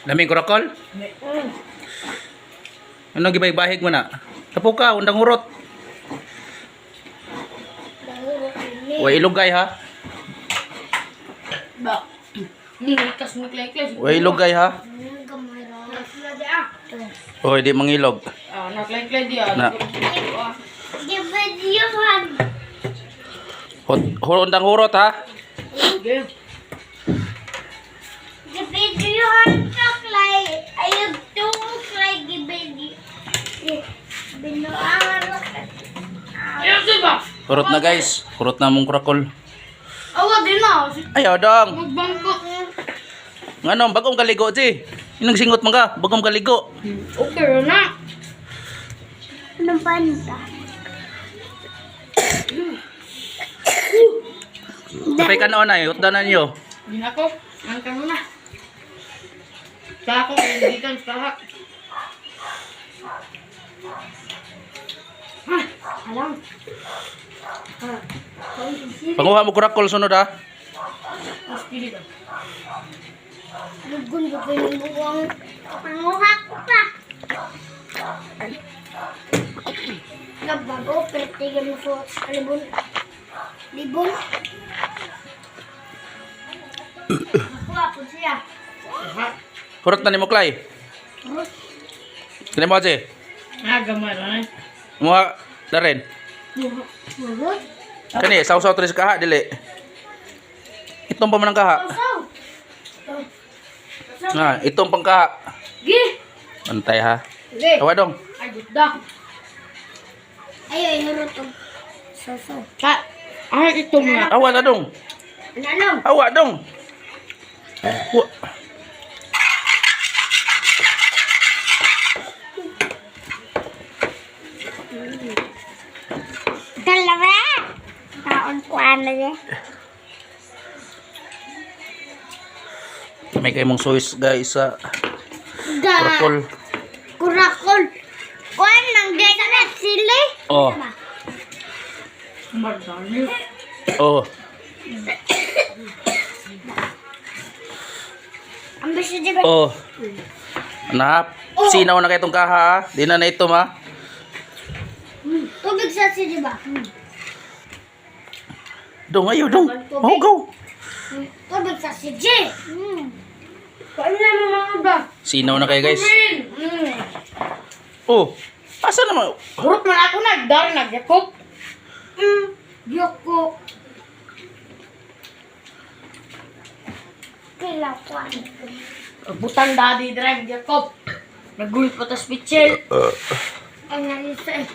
Laming kurakol? Ano gibay-bahig mo na? Tapo ka, undang hurot. Way ilugay ha. Ba. Nilikas mo klay-klay. Way ilugay ha. Oy, di mangilog. Ah, naklay-klay di ah. Na. Hot, undang hurot ha. Okay. Gibidyohan ka, Clay. Ayog tungo, Clay. Binuangan mo. Ayun siya ba? Hurot na guys. Hurot na mong kurakol. Awa din na. Ayaw dong. Magbangko. Ngano, bagong kaligo si. Inang singot man ka, bagong kaligo. Okay na. Anong panta? Kapay ka noon ay, hutdan na niyo. Din ako. Ang kamo na. Sa ako kaibigan sa hak. Ha, alam. Panguha mo kurakol sunod ha. Mas pili ka. Lugon ko yung buwang. Panguha ko pa. Nagbago, pero tigil mo sa libon. Libon? Nakuha po siya. Hurot na nimo Clay. Kini mo si. Ah, gamay ra na. Muha darin. Murot? Kani saw-saw tres kaha dili. Itong pa man ang kaha. Saw! Na, itong pang kaha. Gi. Antay ha. Gi. Awa dong. Ay gudda. Ay, ay, hurot. Saw-saw. Ka. Ay ito mo na. Awa na dong. Ano? Awa dong. Wa. Dalawa! Taon ko ano niya. May kay mong soys guys sa Ga! kurakol. Kurakol! Kuan nang ganat sila. Oh. Marami. Oh. Ang bisa di ba? Oh. Na, sinaw na kay itong kaha ha. Di na na ito ma. Tubig sa si di ba? Dong ayo dong. Oh go. Tubig sa si J. Paano na mga ba? Sinaw na kayo guys. Mm. Oh. Asa naman? Hurot man ako nagdar nagyakop. Yoko. Kailan kuan. Butan daddy drive Jacob. Nagulit pa tas pitchel. Ang nalisa eh.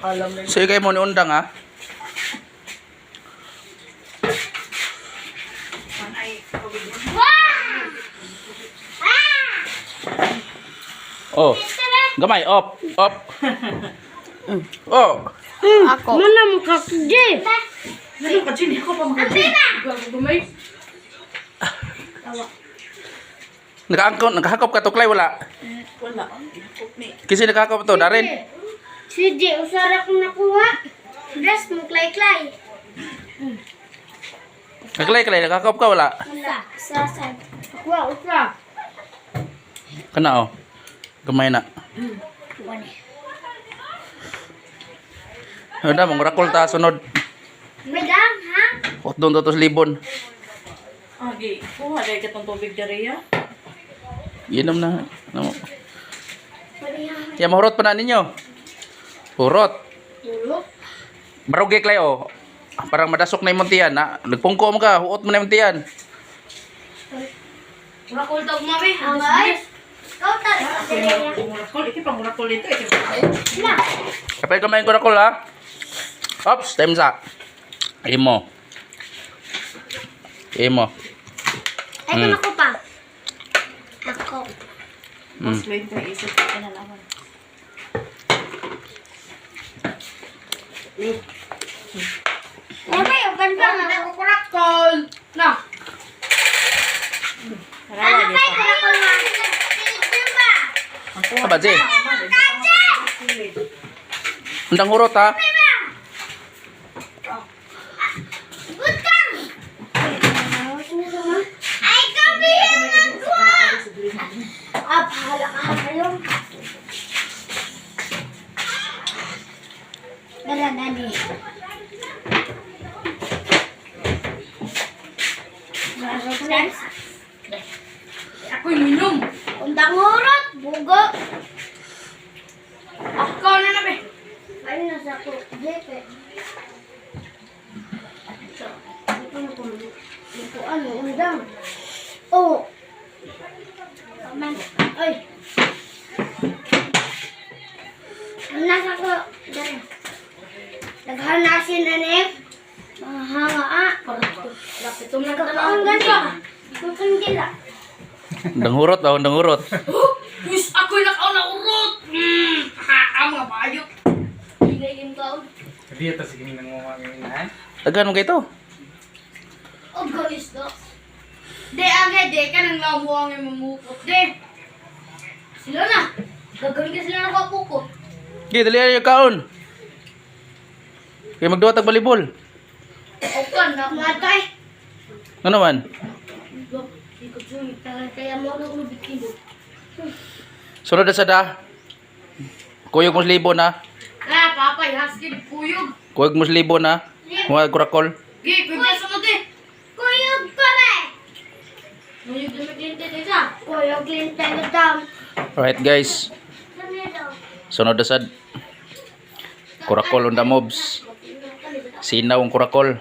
Alam na. Sige kayo mo ni undang ha. Oh. Gamay, op, op. Oh. Ako. Mana mo ka si J? Ano ka Jin? Ako pa makajin. Gamay. Nakaangkon, nakahakop ka to Clay wala. Wala. Ni. Kasi nakahakop to, darin. Si J, usara kong nakuha. Dress mo, klay-klay. Naklay, Clay, nakahakop ka wala. Wala. Sa sa. Kuha usa. Kana oh. Gamay na. Kuan eh. Ano mong rakol ta sunod. Madam, ha? Hot doon to libon. Agi, kuha dahil katong tubig diri ya. Inom na. Ano? Ya mahurot pa na ninyo. Hurot. Tulog. Barugi Clay oh. Parang madasok na imong tiyan na. Nagpungko mo ka, huot mo na imong tiyan. Urakol tag mami. Amay. Ikaw talaga. Murakol, iki pang murakol dito. Iki Na. Kapag kumain ko rakol ha. Ops, time sa. Imo. Imo. Ay, mm. ako pa. Ako. Mas 20 isip ko na naman. Ay, may open pa nga. Ako kurakol. Na. Ano pa yung kurakol nga? Aba, Jay. Undang hurot ha. Butang! Ay, kami yung nagkuha! Ah, bahala ka kayo. Dala, dali. Chance. Ako'y minom. Undang urot, bugo. Ako na na be. Ay, nasa ko. Jepe. So, ito na kung ito ano, undang. Oh. Aman. Ay. Nasa ko. Dala. Naghanasin na ni. Mga hanga ah. Lapit mo na Ang ganda. Ang gila. Undang hurot ba? Undang hurot. Wis, ako'y nakaw na urot. Ha, ang mga bayot. Higay yung kaon. Hindi ito sige nang mga ha. Daghan mo kay to. Oh, guys, do. De, age, de, ka nang lamuang yung mamukot, de. Sila na. Gagawin ka sila ng kapukot. Okay, dali ayo kaon. Kay magduwa tag balibol. Okan na. Matay. Ano man? Kaya mo na ubikin. Sunod na sa da. Kuyog mo sa libo na. Ah, papay, husky, kuyog. Kuyog mo sa libo na. Mga kurakol. Gi, pwede sunod, de. Kuyog ka na eh. Kuyog na maglinte, de, sa. Kuyog lintay na dam. Alright guys. Sunod na sad. Kurakol on the mobs. Sinaw ang kurakol.